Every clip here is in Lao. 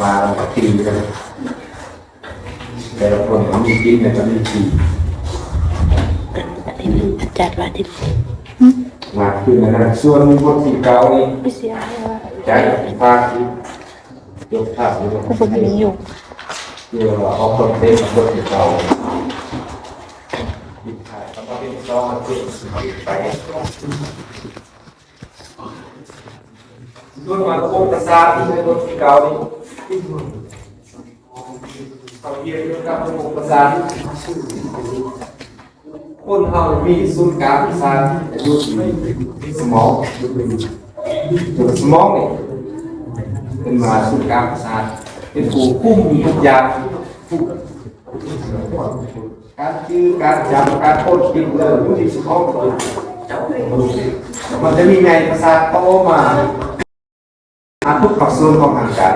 ວ່າກັນ ແຕ່ລະຄົນກໍມີກິນ ແລ້ວກໍມີຂີ່ ອັນນີ້ມັນຈັດວ່າທີ່ ມາຄືນນັ້ນ ສ່ວນບົດທີເກົ້ານີ້ ໄປເສຍໃຫ້ວ່າ ຈາກພາກທີ່ ຍົກພາບ ກໍບໍ່ມີຢູ່ ເພື່ອວ່າອອກຄອນເທັນບົດທີເກົ້າ ມີຖ່າຍຄຳວ່າເປັນຊອງ ເປັນໄປ ສ່ວນມາລະບົບປະສາດທີ່ໃນບົດທີເກົ້ານີ້ ເຮົາຮຽນກ່ຽວກັບລະບົບປະສາດ ຄົນເຮົາມີສູນກາງປະສາດຢູ່ທີ່ສະໝອງ ສະໝອງນີ້ເປັນວ່າສູນກາງປະສາດ ເປັນຜູ້ຄຸມທຸກຢ່າງ ການຈື່ ການຈຳ ການຄົ້ນຄິດເລື່ອງຢູ່ທີ່ສະໝອງ ມັນຈະມີໃຍປະສາດຕໍ່ມາ ຫາທຸກພາກສ່ວນຂອງຮ່າງກາຍ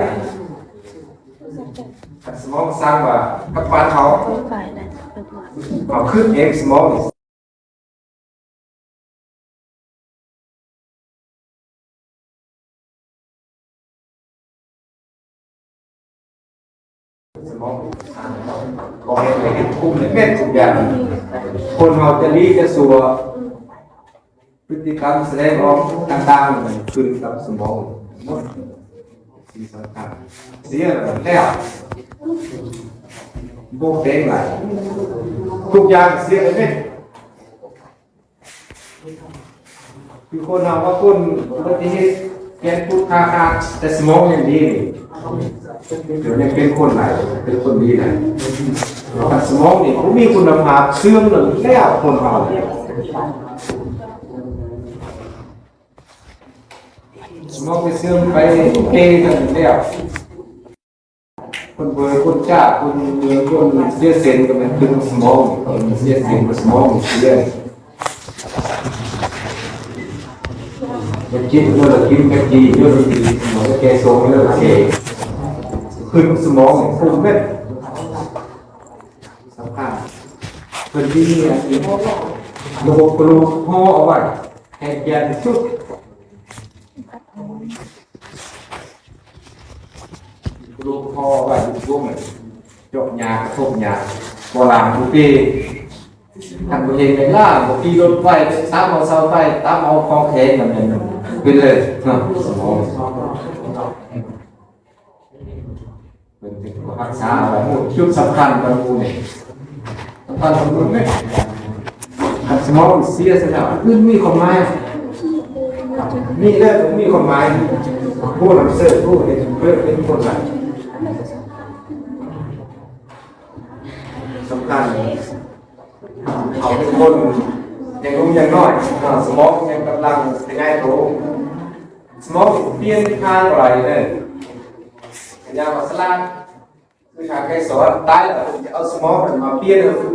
ສະໝອງສັ່ງວ່າກັບບ້ານເຮົາ ເຮົາຄິດເອງ ສະໝອງ ສະໝອງ ບອກໃຫ້ເຮັດ ຄຸມເຮັດທຸກຢ່າງ ຄົນເຮົາຈະດີຈະຊົ່ວ ພຶດຕິກຳສະແດງອອກຕ່າງໆ ຂຶ້ນກັບສະໝອງໝົດ ສິ່ງສຳຄັນ ເສຍແລ້ວ ບໍ່ແປງຫຼາຍ ທຸກຢ່າງເສຍໄປເໝິດ. ຄືຄົນເຮົາວ່າຄົນອຸບັດຕິເຫດ ແຂນພຸດຂາຂາດ ແຕ່ສະໝອງຍັງດີນີ້ ດຽວນີ້ເປັນຄົນຫຼາຍ ເປັນຄົນດີຫຼາຍ ຄັນສະໝອງນີ້ບໍ່ມີຄຸນນະພາບ ເສື່ອມແລ້ວ ຄົນເຮົາ ສະໝອງໄປເສື່ອມໄປເກກັນແລ້ວ ຄົນເບີ ຄົນຈ້າ ຄົນເມືອງ ຄົນເສຍເສັ້ນກໍແມ່ນເປັນສະໝອງ ຄົນເສຍເສັ້ນກໍສະໝອງເສຍ ໄປກິນ ເອີ ກິນໄປກີ ເອີ ສະໝອງແກ່ຊົງ ເອີ ເສຍ ຂຶ້ນສະໝອງ ຂຶ້ນເມັດ ສຳຄັນ ເພິ່ນມີອັນນີ້ ລະບົບກະດູກຫໍ່ເອົາໄວ້ ໃຫ້ແກ່ນທີ່ສຸດ ລູກພໍ່ໄວ້ຢູ່ວົງ ຈົກຫຍ້າ ກະທົບຫຍ້າ ບໍ່ລ້າງບໍ່ຕີ ຄັນບໍ່ເຫັນແມ່ນລ້າງ ບໍ່ຂີ່ລົດໄຟ ຕາມເອົາເສົາໄຟ ຕາມເອົາຂອງແຂງ ນັ້ນແມ່ນເປັນເລີຍເນາະ ສະໝອງ ເພິ່ນເປັນຜູ້ຮັກສາເອົາໄວ້ ຈຸດສຳຄັນຂອງໝູ່ນີ້ ສຳຄັນຂອງໝູ່ນີ້ ຄັນສະໝອງເສຍຊະແລ້ວ ອື່ນມີຄວາມໝາຍ ມີແລ້ວບໍ່ມີຄວາມໝາຍ ຜູ້ນຳເສີດ ຜູ້ເຮັດເພິ່ນເປັນຄົນຫຼາຍ ສຳຄັນ ເຂົາເປັນຄົນຍັງໜຸ່ມຍັງນ້ອຍ ສະໝອງຍັງກຳລັງຂະຫຍາຍໂຕ ສະໝອງປ່ຽນທາງບໍ່ໄດ້ເດີ ກະຢ່າວ່າສະຫຼາດ ຄືທາງໄກສອນ ຕາຍແລ້ວເພິ່ນຈະເອົາສະໝອງນັ້ນມາປ່ຽນໃຫ້ຄົນ